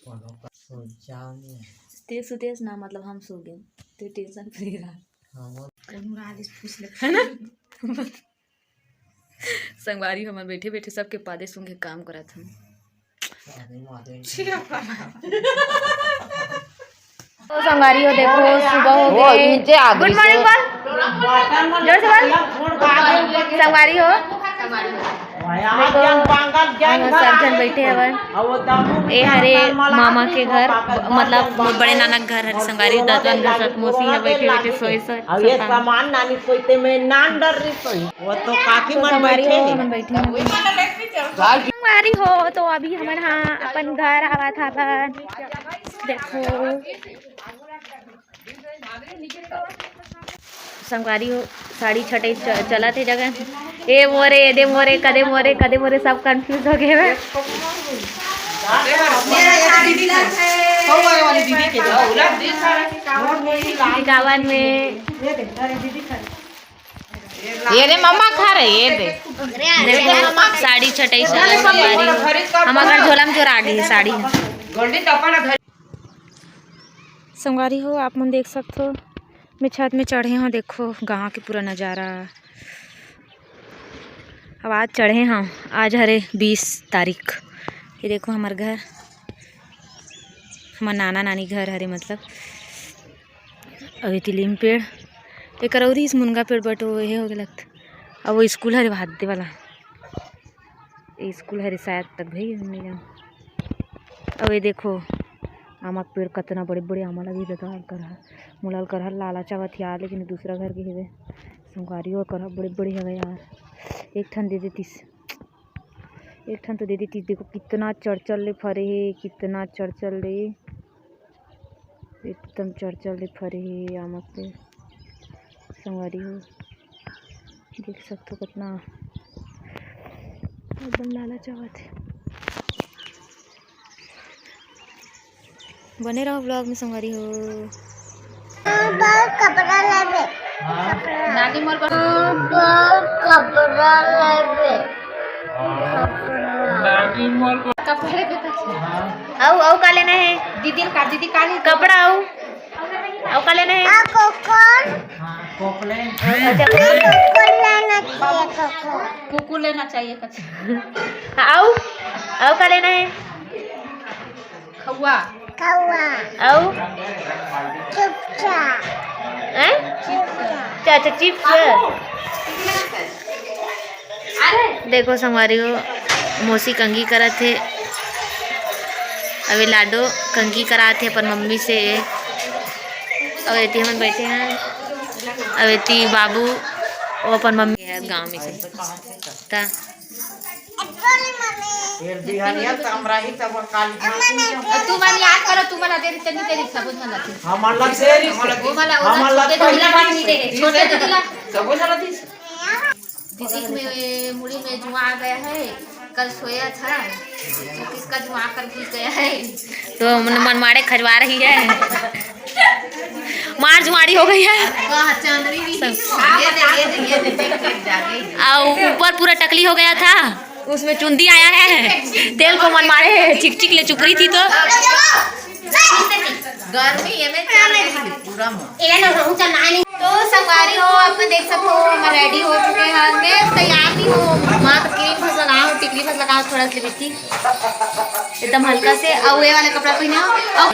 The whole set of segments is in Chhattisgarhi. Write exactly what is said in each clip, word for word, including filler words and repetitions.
सोचा नहीं। ते सुतेस ना, मतलब हम सो गए, ते टेंशन फ्री रहा। हाँ, वो पूछ ले, है ना? संगवारी हमन बैठे बैठे सबके पादे सूंघे काम करत हन। तो संगवारी हो, देखो, सुबह हो गए। गुड मॉर्निंग बोल, जोर से बोल। संगवारी हो, देखो, हम सब झन बैठे हवन। ए हरे मामा के घर, मतलब मोर बड़े नाना के घर हरे संगवारी, दतवन घर सत मौसी ह बैठे बैठे सोए सोए। अब ये सामान नानी सोते में नान डर रही सोई। वो तो काकी मन बैठे हैं। बैठे हैं। संगवारी हो, तो अभी हमन हा अपन घर आवत हवन। देखो संगवारी हो, साड़ी छटई च-, चलत हे जगह। ए मोरे, ए दे मोरे, कदे मोरे, कदे मोरे, सब कंफ्यूज हो गए हवे। दिखावन में ये दे मम्मा खा रहे, ये दे। देखो, साड़ी छटई चलत हे संगवारी हो। हम अगर झोला में चोरा गई साड़ी। संगवारी हो, आप मन देख सकथो, मैं छत में चढ़े हूँ। देखो गाँव के पूरा नज़ारा। अब आज चढ़े हूँ, आज हरे बीस तारीख। ये देखो हमार घर, हमार नाना नानी घर हरे, मतलब अभी तिलीम पेड़, एक अउरी इस मुनगा पेड़, बट वो ये हो गया लगता। अब वो स्कूल हरे भादे वाला। ए स्कूल हरे शायद तक भाई, हम नहीं जान। अब ये देखो, आमा के पेड़ कतना बड़े बड़े आमा लगे हे, ददा करहा, मोला करहा लालच आवत हे यार, लेकिन दूसरा घर के हेवे। संगवारी हो, करहा बड़े बड़े हवे यार, एक ठन दे देतिस, एक ठन तो दे देतिस। देखो कितना चरचर ले फरे हे, कितना चरचर ले। एकदम चरचर ले फरे हे आमा के पेड़। संगवारी हो, देख सकथो कतना एकदम लालच आवत हे। बने रहो vlog में संगवारी हो। कपड़ा लेबे। नानी मोर बर कपड़ा लेबे। कपड़ा। अउ, अउ का लेना हे? दीदी का, दीदी का लेना? कपड़ा अउ, अउ का लेना हे? आ, कोकन। हाँ, कोकलेन। अच्छा, कोकन लेना चाहिए, कोकन। कुकु लेना चाहिए, कच्चा। अउ, अउ का लेना हे? खौआ। खौआ। अउ? चुपचा। हैं? चुपचा। अच्छा, अच्छा, chips। देखो संगवारी हो, मौसी कंघी करत हे। अबे लाडो कंघी करात हे अपन मम्मी से। अउ एती हमन बैठे हैं। अउ एती बाबू, वो अपन मम्मी है गाँव में से। ता। Apple mummy. फिर बिहानिया त हमरा ही तब काली झांकी में। तू मन याद करो, तू मन तेरी चन्नी तेरी सबूत मन रखी। हमन ला तेरी, वो वाला, वो हमन ला छोटे छोटे दीदी ला, छोटे दीदी ला। सबूत मन रखी। दीदी में मुड़ी में जुआ आ गया है, कल सोया था, तो किसका जुआ कर घुस गया है। तो मन, मन मारे खजवा रही है। मार जुआड़ी हो गई है। वाह, चांदनी भी। ये दे, ये दे, ये दे, देख, देख, जागे। आ, ऊपर पूरा टकली हो गया था, उसमें चुंदी आया है। तेल को मन मारे है, चिक चिक ले चुक रही थी तो। गर्मी ये में चल रही थी, पूरा मन। ये ना, हम चल नहाने। तो संगवारी हो, आप तो देख सकते हो, हम रेडी हो चुके हैं। मैं तैयार नहीं हूँ, मात्र क्रीम बस लगाओ, टिकली बस लगाओ, थोड़ा सी लिपस्टिक। एकदम हल्का से। अउ ये वाला कपड़ा पहने हो। अउ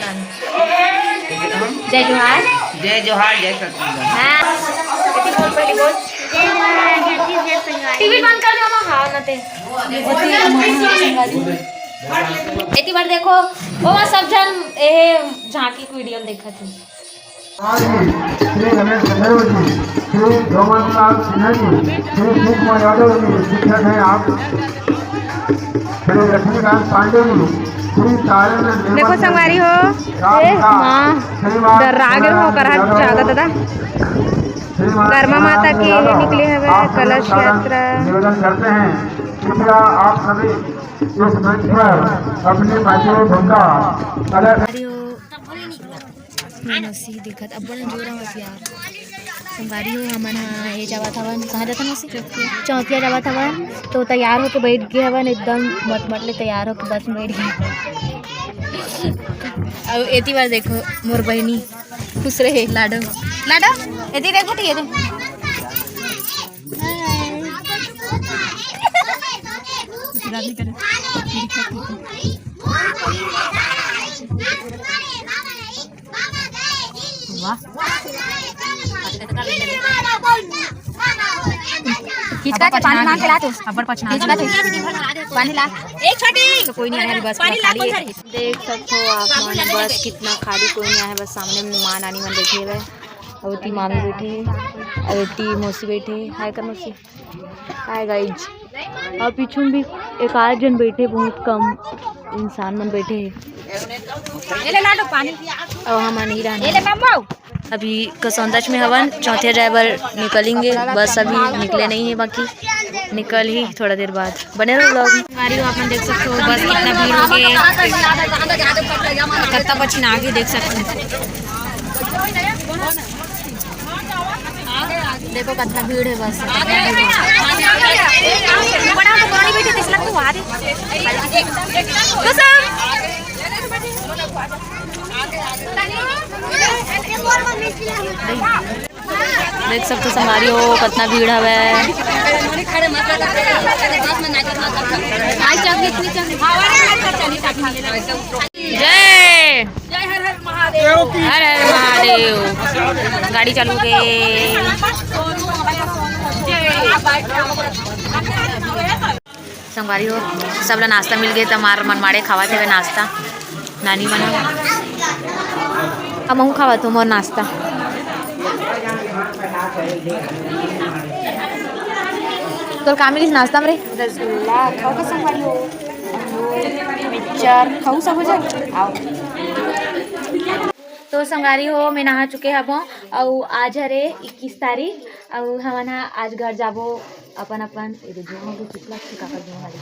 जय जोहार। जय जोहार, जय छत्तीसगढ़। हाँ। पहले बोल। टीवी बंद कर दो, हम हाँ ना ते। एती बार देखो, वो सब जन ए झांकी के वीडियो देखत है। श्री रमेश गंधर्व जी, श्री ध्रुवनलाल सिन्हा जी, श्री सुकुमार यादव जी, शिक्षक हैं आप, श्री लक्ष्मीकांत पांडे जी, श्री तारण देखो संगवारी हो, ए, माँ, डर्रा गेल हो, करहा ज्यादा दादा। श्रीमान कर्मा माता के निकले हवे कलश यात्रा। निवेदन करते हैं, कृपया आप सभी इस मंच पर अपनी बातें ढूंढा। अगर हरि ओम। मैं नसी देखत अब्बड़ जोर आवत यार। संगवारी हो, हमन हा ये जावत हवन, कहाँ जात हवन नसी? चौथिया। चौथिया जावत हवन, तो तैयार होके बैठ गए हवन, एकदम मटमट ले तैयार होके बस में बैठ गए। अउ एती बार देखो मोर बहिनी खुश रहे। लाडो, लाडो, एती देखो ठीक है। वाह। खींच का पानी मांग के ला तू। अब्बड़ पछना खींच का तू। पानी ला। एक छोटी। तो कोई नहीं आया, बस पानी ला, खाली है। देख सकते हो आप मन, बस कितना खाली, कोई नहीं आया है। बस सामने में माँ नानी मन बैठे हुए हैं, और ती मामी बैठे हैं, और ती मौसी बैठे हैं। हाय कर मौसी। Hi guys. और पीछू में भी एक आध जन बैठे, बहुत कम इंसान मन बैठे हैं। ये ले लाडो पानी। और हम नहीं रहना। ये ले मम्मा। अभी कसौंदच में हवन, चौथे जाए बर निकलेंगे। बस अभी निकले नहीं है, बाकी निकल ही थोड़ा देर बाद। बने रहो vlog में। संगवारी हो, आप मन देख सकते हो बस कितना भीड़ हो गया है। कत्ता पछिना के देख सकते हो। देखो कितना भीड़ है बस। बड़ा तो पानी भी किस लग तो आ रही। कसम। देख सकते हो संगवारी हो कितना भीड़ हवे। जय। हर हर महादेव। गाड़ी चालू के। संगवारी हो, सब ला नाश्ता मिल गए, त हमार मनमाड़े खावत हवे नाश्ता। नानी मन ह। अब महू खावत हो मोर नाश्ता। तोर का मिलिस नाश्ता में रे? रसगुल्ला खाओ का संगवारी हो, मिक्सचर खाओ, सब हो जाए। आओ। तो संगवारी हो, मैं नहा चुके हबो, अउ आज हरे इक्कीस तारीख, अउ हमन ह आज घर जाबो अपन अपन, ए दे, जुआं हो गए, चिपला के काकर जुआं वाली।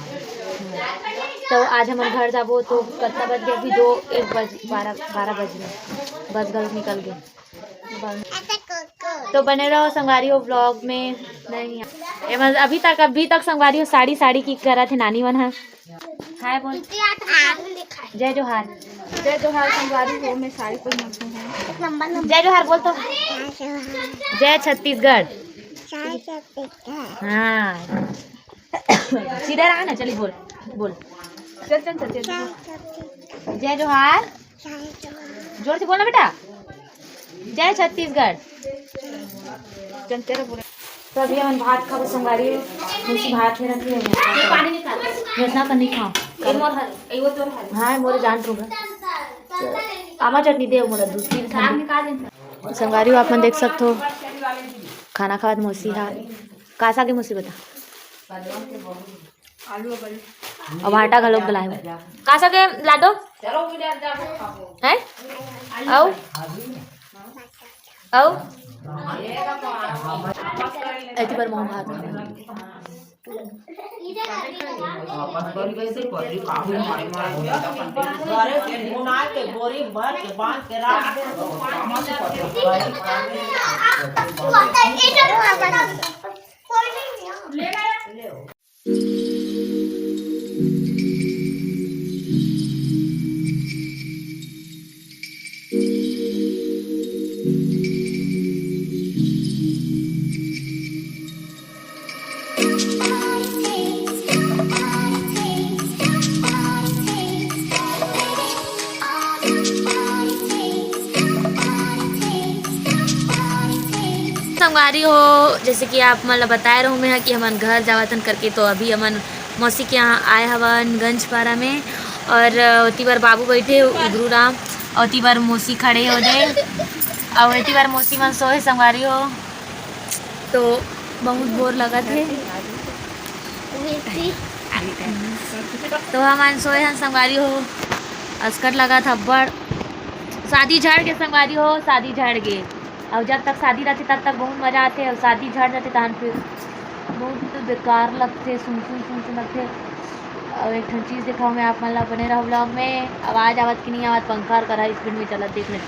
तो आज हमन घर जाबो, तो कतना बज गए अभी? दो, एक बज, बारह, बारह बज गए, बस गल निकल गए। तो बने रहो संगवारी हो vlog में। नहीं, एमा अभी तक, अभी तक संगवारी हो साड़ी, साड़ी की करत हे नानी मन ह। हाय बोल। जय जोहार। जय जोहार संगवारी हो, मैं साड़ी पहन रखी हूँ। जय जोहार बोल तो। जय छत्तीसगढ़। हाँ। सीधा रहा ना, चलिए बोल, बोल। चल, चल, चल, चल। जय जोहार। जोर से बोलना बेटा। जय छत्तीसगढ़। चल, तेरा बोल। तो अभी हमन भात खाबो संगवारी, मुसी भात में रखी है। पानी निकाल। इतना तो नहीं खाओ। ये मोर हर, ये वो तोर हर। हाँ, मोर जान टूटा। आमा चटनी दे मोला, दू तीन खान। निकाल दे। संगवारी हो, आप मन देख सकते हो, खाना खावत मौसी हा। का साग हे मौसी, बता। अब आटा घलोक गलाए हो। का साग हे लाडो? हैं? अउ? अउ? एती बर मोह भात। संगवारी हो, जैसे कि आप मन ला बताए रहूं मैं ह कि हमन घर जावत हन करके, तो अभी हमन मौसी के यहाँ आए हवन गंजपारा में। और ओती बर बाबू बैठे उधरू राम, और ओती बर मौसी खड़े हो दे, और एती बर मौसी मन सोए संगवारी हो। तो बहुत बोर लगत हे। तो हमन सोए हन संगवारी हो, असकट लगत हे अब्बड़। शादी झड़ गे संगवारी हो, शादी झड़ गे। अउ जब तक शादी रहथे तब तक बहुत मजा आथे, अउ शादी झड़ जाथे तहन फिर बहुत बेकार लगथे, सुन सुन सुन सुन लगथे। अउ एक ठन चीज देखाओ मैं आप मन ला, बने रहो vlog में। आवाज आवत कि नहीं आवत, पंखा और करा speed में चलत देख ले।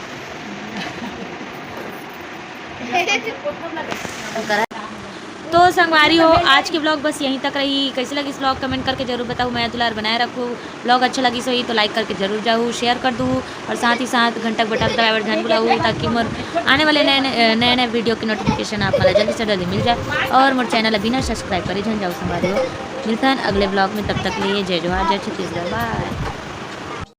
तो संगवारी हो, आज के vlog बस यहीं तक रही। कैसे लगिस vlog, comment करके जरूर बताहू। मया दुलार बनाए रखहू। Vlog अच्छा लगिस होही तो like करके जरूर जाहू, share कर दूहू और साथ ही साथ घंटा के बटन दबाए बर झन भुलाहू, ताकि मोर आने वाले नए नए नए नए video के notification आप मन ला जल्दी से जल्दी मिल जाए। और मोर channel अभी ना subscribe करे झन जाहू संगवारी हो। मिलथन अगले vlog में, तब तक लिए जय जोहार, जय छत्तीसगढ़, bye।